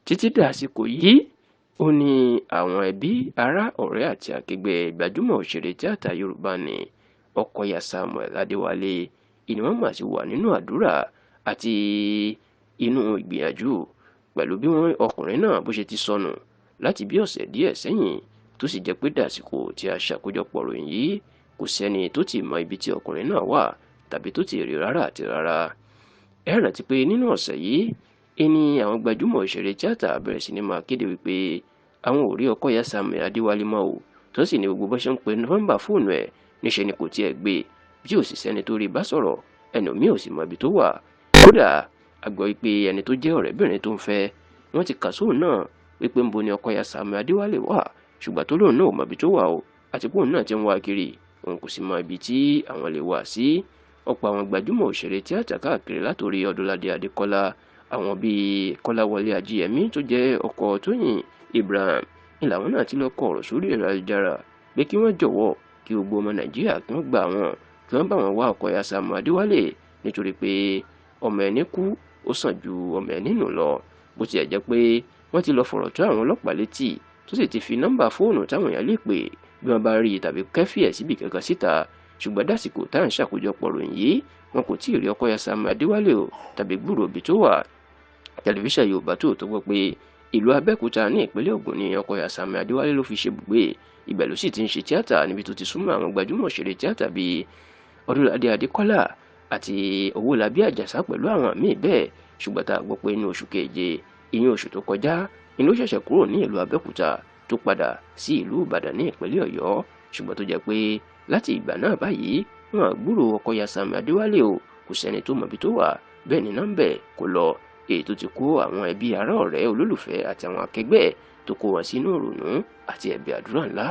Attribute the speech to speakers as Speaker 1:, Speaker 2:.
Speaker 1: Títí dàsìkò yìí, ó ní àwọn ẹbí, ará, ọ̀rẹ́ àti akẹgbẹ́ gbajúmọ̀ òṣèré tíátà Yorùbá ní Ọkọyà Samuel Adéwálé ìní wọ́n mà ti wà nínú àdúrà àti inú ìgbìyànjú pẹ̀lú bí wọ́n ọkùnrin náà bó ṣe ti sọnù láti bí ọ̀sẹ̀ díẹ̀ sẹ́yìn, tó sì jẹ́ pé dàsìkò tí a ṣàkójọpọ̀ ròyìn yìí, kò sẹ́ni tó ti mọ ibi tí ọkùnrin náà wà tàbí tó ti rí rárá àti rárá. Ẹ rántí pé nínú ọ̀sẹ̀ yìí ẹni àwọn gbajúmọ̀ òṣèré tíátà bẹ̀rẹ̀ sí ni máa kéde wípé àwọn ò rí Ọkọyà Samuel Adéwálé mọ́ o, tó sì ní gbogbo bó ṣe ń pe nọ́mbà fóònù ẹ̀ níṣẹ́ ni kò tiẹ̀ gbé, bí ò sì sẹ́ni tó rí bá sọ̀rọ̀, ẹnu mi ò sì mọ ibi tó wà. Kódà a gbọ́ pé ẹni tó jẹ́ ọ̀rẹ́bìnrin tó ń fẹ́ wọ́n ti kà sóun náà wípé ń bo ni Ọkọyà Samuel Adéwálé wà, ṣùgbọ́n tó lóun náà ò mọ ibi tó wà o, àti pé òun náà ti ń wá kiri, òun kò sì mọ ibi tí àwọn lè wà sí. Ọ̀pọ̀ àwọn gbajúmọ̀ òṣèré tíátà káàkiri, látòrí Ọdúnládé Adékọ́lá, àwọn bíi Kọ́láwọlé Ajíyẹmí tó jẹ́ ọkọ Tóyìn Abraham ní làwọn náà ti lọ kọ ọ̀rọ̀ sórí ẹ̀rọ ayélujára pé kí wọ́n jọ̀wọ́, kí gbogbo ọmọ Nàìjíríà kí wọ́n gbà wọ́n, kí wọ́n bá wọn wá Ọkọyà Samuel Adéwálé, nítorí pé ọmọ ẹni kú ó sàn ju ọmọ ẹni nù lọ. Bó tiẹ̀ jẹ́ pé wọ́n ti lọ fọ̀rọ̀ tó àwọn ọlọ́pàá létí, tó sì ti fi nọ́mbà fóònù táwọn èèyàn lè pè bí wọ́n bá rí i tàbí kẹ́fì ẹ̀ síbi kankan síta, ṣùgbọ́n dásìkò tá à ń ṣàkójọpọ̀ ròyìn yìí, wọn kò tí ì rí Ọkọyà Samuel Adéwálé o tàbí gbúròó ibi tó wà. Tẹlifíṣàn Yorùbá tó gbọ́ pé ìlú Abẹ́òkúta ní ìpínlẹ̀ Ògùn ní Ọkọyà Samuel Adéwálé ló fi ṣe bùgbé, ibẹ̀ ló sì ti ń ṣe tíátà, níbi tó ti súnmọ́ àwọn gbajúmọ̀ òṣèré tíátà bíi Ọdúnládé Adékọ́lá àti Owólabí Àjàsá pẹ̀lú àwọn míì bẹ́ẹ̀. Ṣùgbọ́n tá a gbọ́ pé inú oṣù keje, ìyẹn oṣù tó kọjá, inú ṣẹ̀ṣẹ̀ kúrò ní ìlú Abẹ́òkúta tó padà sí ìlú Ìbàdàn ní ìpínlẹ̀ Ọ̀yọ́, ṣùgbọ́n tó jẹ́ pé láti ìgbà náà báyìí, wọn gbúròó Ọkọyà Samuel Adéwálé o, kò sẹ́ni tó mọ̀ ibi tó wà, bẹ́ẹ̀ ni nọ́mbẹ̀ kò lọ, èyí tó ti kó àwọn ẹbí, ará, ọ̀rẹ́, olólùfẹ́ àti àwọn akẹgbẹ́ tó kó wọn sínú ìrònú àti ẹ̀bẹ̀ àdúrà ńlá.